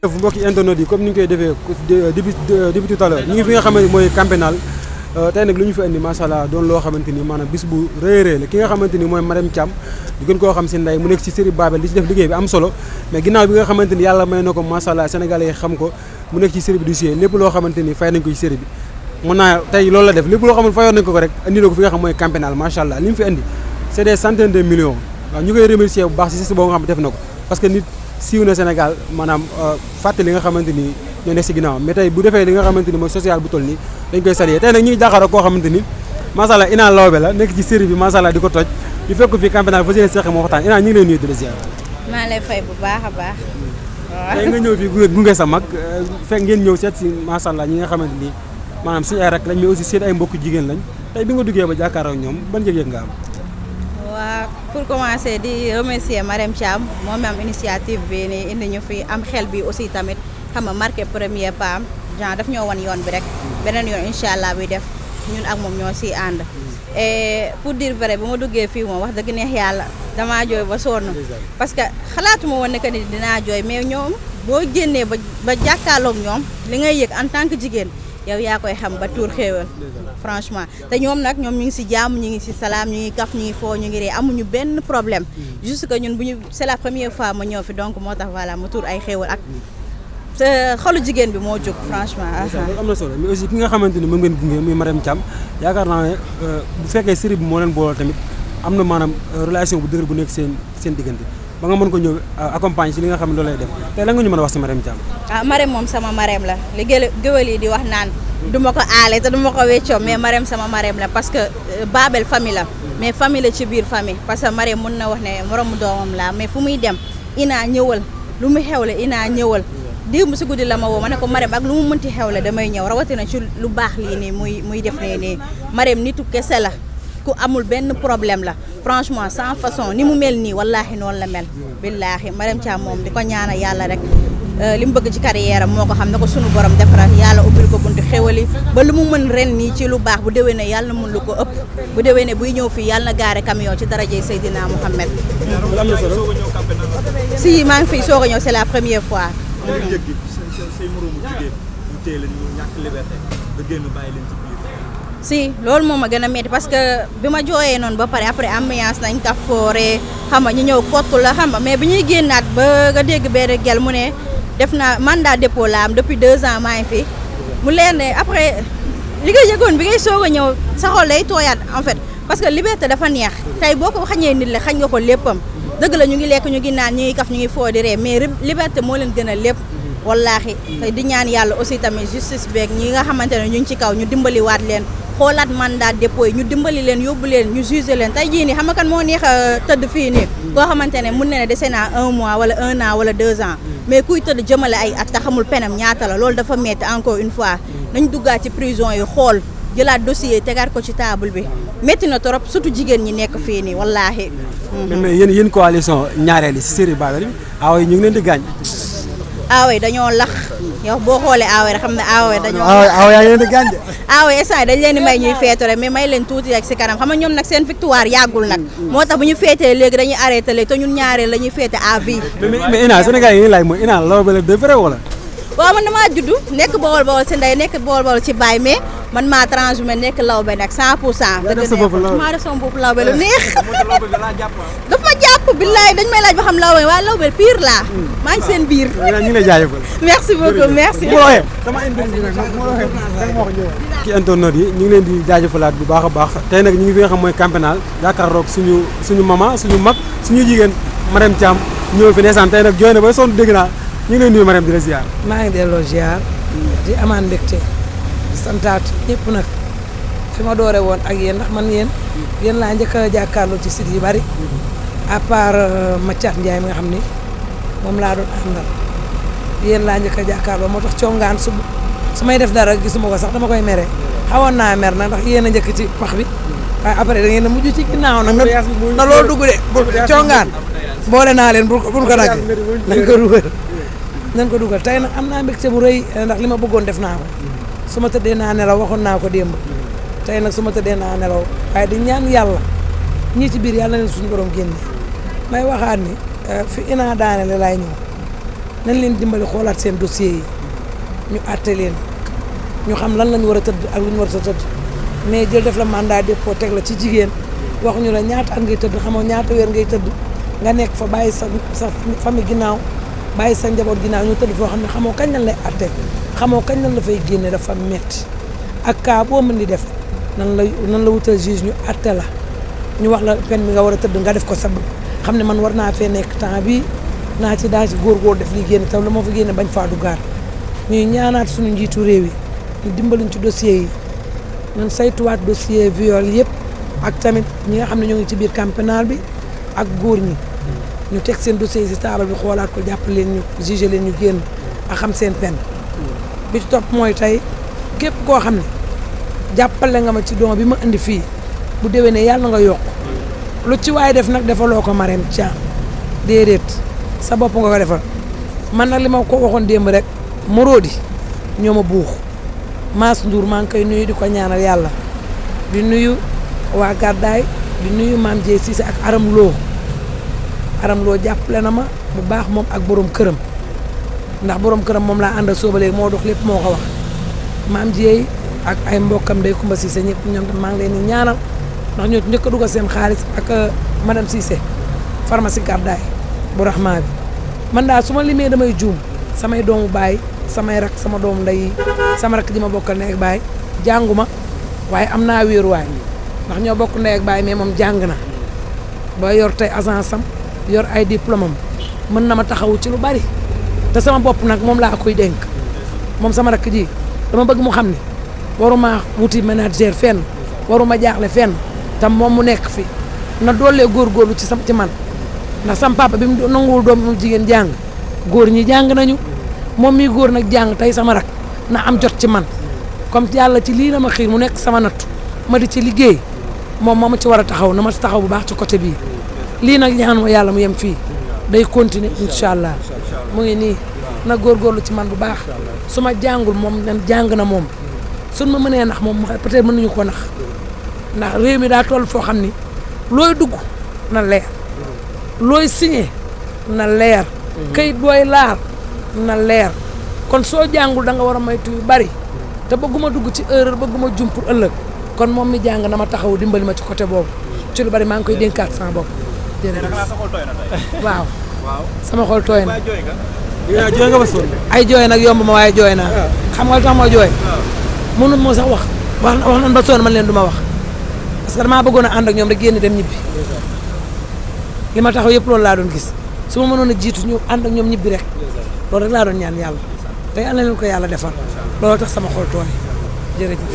mbokki internet yi comme ni ñu koy defee depuis tout à l'heure ñu ngi fi nga xamante ni mooy Camp Pénal tey nag lu ñu fa indi macha allah doon loo xamante ni maanaam bis bu rëy rëy la ki nga xamante ni mooy Marème Thiam di gën koo xam si nday mu nekk si série Babel di ci def liggéey bi am solo mais ginnaaw bi nga xamante ni yàlla may na ko macha allah sénégalais yi xam ko mu nekk ci série bi du siyee lépp loo xamante ni fay nañ ko ci série bi mën naa tey loolu la def lépp loo xamante fayoon nañ ko rek indi na ko fi nga xam mooy Camp Pénal macha allah li mu fi indi c'est des centaines de millions waaw ñu koy remercier bu baax si boobu nga xam def na ko parce que nit siiw na Sénégal maanaam fàtte li nga xamante ni ñoo nekk si ginnaaw mais tey bu defee li nga xamante ni mooy social bu toll nii dañ koy saluer tey nag ñu ngi jàkkaarloo koo xamante ni macha allah Ina Lawbe la nekk ci série bi macha allah di ko toj ñu fekk fii Camp Pénal fa seen seq moo waxtaan Ina ñu ngi lay nuyu di la ziar. maa lay fay bu baax a baax. waaw tey nga ñëw fii gunge sa mag fekk ngeen ñëw seet si macha allah ñi nga xamante ni maanaam suñu ay rak lañ mais aussi seen ay mbokku jigéen lañ tey bi nga duggee ba jàkkaarloo ñoom ban yëg-yëg nga am. waaw pour commencer di remercier Marème Thiam moom mi am initiative bi nii indi ñu fi am xel bi aussi tamit xam nga marqué premier pas am genre daf ñoo wan yoon bi rek beneen yoon incha allah bi def ñun ak moom ñoo siy ànd. et pour dire vrai bu ma duggee fii moom wax dëgg neex yàlla damaa jooy ba sonn parce que xalaatuma woon ne que ni dinaa jooy mais ñoom boo génnee ba jàkkaarloog ñoom li ngay yëg en tant que jigéen yow yaa koy xam ba tuur xéewal franchement te ñoom nag ñoom ñu ngi si jàmm ñu ngi si salaam ñu ngi kaf ñu ngi foo ñu ngi ree amuñu benn problème juste que ñun c'est la première fois ma ñëw fi donc moo tax voilà ma tuur ay xéewal ak xolu jigéen bi moo jóg franchement. am na solo mais aussi ki nga xamante ni mën ngeen gunge muy Marème Thiam yaakaar naa ne bu fekkee série bi moo leen booloo tamit am na maanaam relation bu dëgër bu nekk seen diggante ba nga mën ko ñëw accompagner ci li nga xam ne loolu lay def tey lan nga ñu mën a wax ci Marème Thiam. Marème moom sama Marème la li géwél yi di wax naan du ma ko aale te du ma ko weccoo mais Marème sama Marème la parce que Babel famille la mais famille la ci biir famille parce que Marème mën na wax ne moromu doomam la mais fu muy dem Ina ñëwal lu mu xewle Ina ñëwal démb si guddi la ma woo ma ne ko Marème ak lu mu mënti xewle damay ñëw rawatina ci lu baax lii nii muy def nii Marème nitu kese la ku amul benn problème la franchement sans façon ni mu mel nii wallaahi noonu la mel billaahi Marème Thiam moom di ko ñaanal yàlla rek li mu bëgg ci carrière am moo ko xam ne ko sunu borom defaral yàlla ubbil ko buntu xewali ba lu mu mën ren nii ci lu baax bu déwénee yàlla na mën lu ko ëpp bu déwénee buy ñëw fii yàlla na gaare camion ci darajey Seydina Mouhamed. Si maa ngi fiy soog a ñëw c'est la première fois. si loolu moom a gën a métti parce que bi ma jooyee noonu ba pare après ambiance nañ ka foore xam nga ñu ñëw kottu la xam nga mais bi ñuy génnaat ba nga dégg benn gel mu ne def naa mandat dépôt la am depuis 2 ans maa ngi fi mu leer ne après li nga yëgoon bi ngay soog a ñëw sa xol day tooyaat en fait parce que liberté dafa neex tey boo ko xañee nit la xañ nga ko léppam dëgg la ñu ngi lekk ñu ngi naan ñu ngi kaf ñu ngi foo di ree mais liberté moo leen gën a lépp wallaahi te di ñaan yàlla aussi tamit justice beeg ñi nga xamante ne ñu ngi ci kaw ñu dimbaliwaat leen xoolaat mandat dépôt yi ñu dimbali leen yóbbu leen ñu jugé leen tey jii nii xam nga kan moo neex a tëdd fii nii koo xamante ne mun na ne dese naa 1 mois wala 1 an wala 2 ans mais kuy tëdd jëmale ay at te xamul penam ñaata la loolu dafa metti encore une fois nañ duggaat ci prison yi xool jëlaat dossier tegaat ko ci table bi métti na trop surtout jigéen ñi nekk fii nii wallaahi. mais yéen coalition ñaareel yi si série Babel bi aawa yi ñu ngi leen di gaañ. aawa yi dañoo lax yow boo xoolee aawa yi rek xam ne aawa yi dañoo. aawa yaa ngi leen di gaañ de. aawa yi instant dañ leen di may ñuy feetu rek mais may leen tuuti rek si kanam xam nga ñoom nag seen victoire yàggul nag. moo tax bu ñu feetee léegi dañuy arrêté léegi te ñun ñaareel la ñuy feete à vie. mais Ina Sénégal yi laaj mooy Ina Lawbe la de vrai wala. waaw man damaa judd nekk Bawol si ndey nekk Bawol ci baay mais man maa transhumé nekk Lawbe nag 100%. yaa def sa bopp Lawbe maa def sama bopp Lawbe lu neex. daf ma jàpp billaay dañ may laaj ba xam Lawbe waaye Lawbe pire laa. maa ngi seen biir. ñu ngi lay jaajëfal. merci beaucoup merci. sama interview nag moo ko ñëwee. ci internet yi ñu ngi leen di jaajëfalaat bu baax a baax tey nag ñu ngi fi nga xam mooy Camp Pénal jàkkaarloog suñu maman suñu mag suñu jigéen Marème Thiam ñëw fi ndeysaan tey nag jooy na ba sonn dégg naa ñu ngi leen nuyu Marème di la ziar. maa ngi delloo ziar di amaan mbégte di santaat ñëpp nag fi ma doore woon ak yéen ndax man yéen laa njëkk a jàkkaarloo ci site yu bari à part Mathiat Ndiaye mi nga xam ni moom laa doon àndal yéen laa njëkk a jàkkaarloo moo tax congaan su may def dara gisuma ko sax dama koy mere xawoon naa mer nag ndax yéen a njëkk ci pax bi waaye après da ngeen a mujj ci ginnaaw nag na loolu dugg de congaan boole naa leen bul ko dagg nañ ko dugal tey nag am naa mbégte bu rëy ndax li ma bëggoon def naa ko su ma tëddee naa nelaw waxoon naa ko démb tey nag su ma tëddee naa nelaw waaye di ñaan yàlla ñii ci biir yàlla na leen suñu borom génne may waxaat ni fi Ina daanele laay ñëw nañ leen dimbali xoolaat seen dossier yi ñu àtte leen ñu xam lan lañu war a tëdd ak lu ñu war a tëdd mais jël def la mandat dépôt teg la ci jigéen waxuñu la ñaata at ngay tëdd xamoo ñaata weer ngay tëdd nga nekk fa bàyyi sa famille ginnaaw bàyyi sa njaboot ginnaaw ñu tëdd foo xam ne xamoo kañ lañ lay àtte xamoo kañ lañ la fay génne dafa metti ak cas boo mën di def nan la wutal juge ñu àtte la ñu wax la peine bi nga war a tëdd nga def ko sa xam ne man war naa fee nekk temps bi daa ci góor def li génn tam la moo fa génne bañ faa duggaat ñuy ñaanaat suñu njiitu réew yi ñu dimbaliñ ci dossier yi nañ saytuwaat dossier viol yëpp ak tamit ñi nga xam ne ñoo ngi ci biir camp pénal bi ak góor ñi ñu teg seen dossier yi si taabal bi xoolaat ko jàpp leen ñu jugé leen ñu génn ak xam seen peine bi ci topp mooy tey képp koo xam ne jàppale nga ma ci don bi ma indi fii bu déwénee yàlla nga yokk lu ci waaye def nag defaloo ko Marème Thiam déedéet sa bopp nga ko defal man nag li ma ko waxoon démb rek Morodi ñoo ma buux Mass Ndour maa ngi koy nuyu di ko ñaanal yàlla di nuyu waa Gàddaay di nuyu Mame Dieye Cissé ak Aram Lo jàppale na ma bu baax moom ak borom këram ndax borom këram moom laa àndal sooba léegi moo dox lépp moo ko wax Mame Dieye ak ay mbokkam day Kumba Cissé ñëpp ñoom tam maa ngi leen di ñaanal ndax ñoo njëkk a dugal seen xaalis ak madame Cissé pharmacie Gàddaay bu Rahma bi man daal su ma limee damay juum samay doomu baay samay rak sama doomu ndey sama rak ji ma bokkal ndey ak baay jànguma waaye am naa wéeruwaay ndax ñoo bokk ndey ak baay mais moom jàng na ba yor tey agence am yor ay diplôme am mën na ma taxawu ci lu bari te sama bopp nag moom laa koy dénk moom sama rak ji dama bëgg mu xam ne waruma wuti manager fenn waruma jaaxle fenn tam moom mu nekk fi na doolee góorgóorlu ci man ndax sam papa bi mu nanguwul doom mu jigéen jàng góor ñi jàng nañu moom mi góor nag jàng tey sama rak na am jot ci man comme yàlla ci lii la ma xiir mu nekk sama nattu ma di ci liggéey moom moo ma ci war a taxaw na ma ci taxaw bu baax ci côté bii lii nag ñaan ma yàlla mu yem fii day continuer incha allah mu ngi nii na góorgóorlu ci man bu baax su ma jàngul moom nan jàng na moom suñ ma mënee nax moom peut-être mën nañu ko nax ndax réew mi daa toll foo xam ni looy dugg na leer looy signé na leer kayit booy laar na leer kon soo jàngul da nga war a moytu yu bari te bëgguma dugg ci erreur bëgguma jum pour ëllëg kon moom mi jàng na ma taxaw dimbali ma ci côté boobu ci lu bari maa ngi koy dénkaat sama bopp jërëjëf waaw sama xol tooy na jooy nga ba sonn ay jooy nag yomb ma waaye jooy naa xam nga lu tax ma jooy mënu moo sax wax nan ba sonn man leen du ma wax parce que damaa bëggoon a ànd ak ñoom rek génn dem ñibbi li ma taxaw yëpp loolu laa doon gis su ma mënoon a jiitu ñu ànd ak ñoom ñibbi rek loolu rek laa doon ñaan yàlla te yàlla leen ko yàlla defal loolu tax sama xol tooy jërëjëf